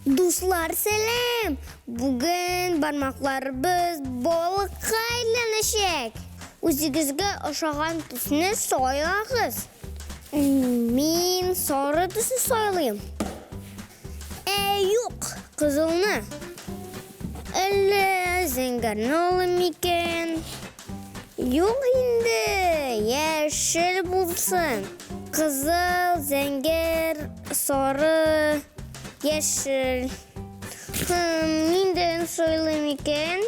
Дуслар, сәлам! Бүген бармакларыбыз балыкка әйләнәчәк. Үзегезгә ошаган төсне сайлагыз. Мин сары төсне сайлыйм. Ә юк, кызылны. Әллә зәңгәрне алыйм микән? Юк инде, яшел булсын. Кызыл, зәңгәр, сары, яшел. Хм, ниндиен сайлыйм икән?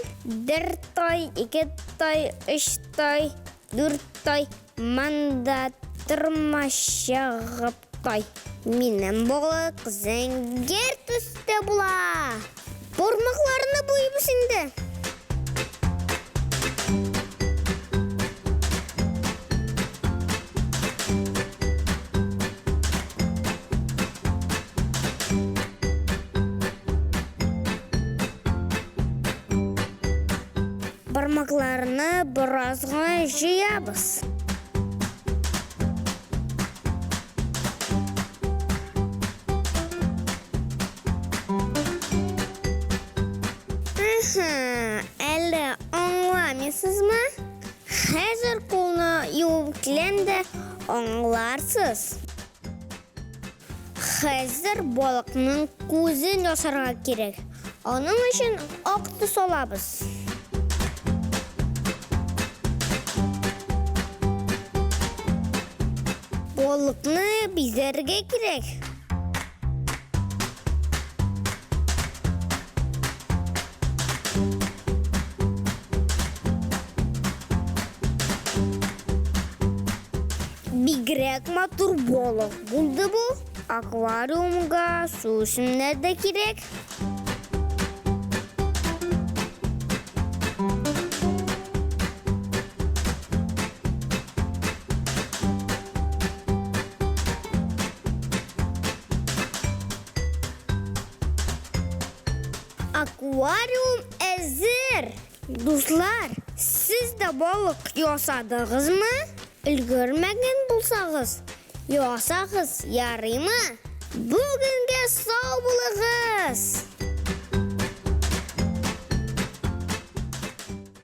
Бер тай, ике тай, өч тай, дүрт тай. Монда тормачагып тай. Минем балык зәңгәр төстә була. Бармакларны буйыбыз инде. Бармакларны бераз гына җыябыз. Әһә, әле аңламыйсызмы? Хәзер кулны юып киләм дә аңларсыз. Хәзер балыкның күзен ясарга кирәк. Аның өчен ак төс алабыз. Балыкны бизәргә кирәк. Бигрәк матур балык булды бу. Аквариумга су үсемнәр дә кирәк. Аквариум әзер! Дуслар, сез дә балык ясадыгызмы? Өлгермәгән булсагыз, ясагыз, ярыймы? Бүгенгә сау булыгыз!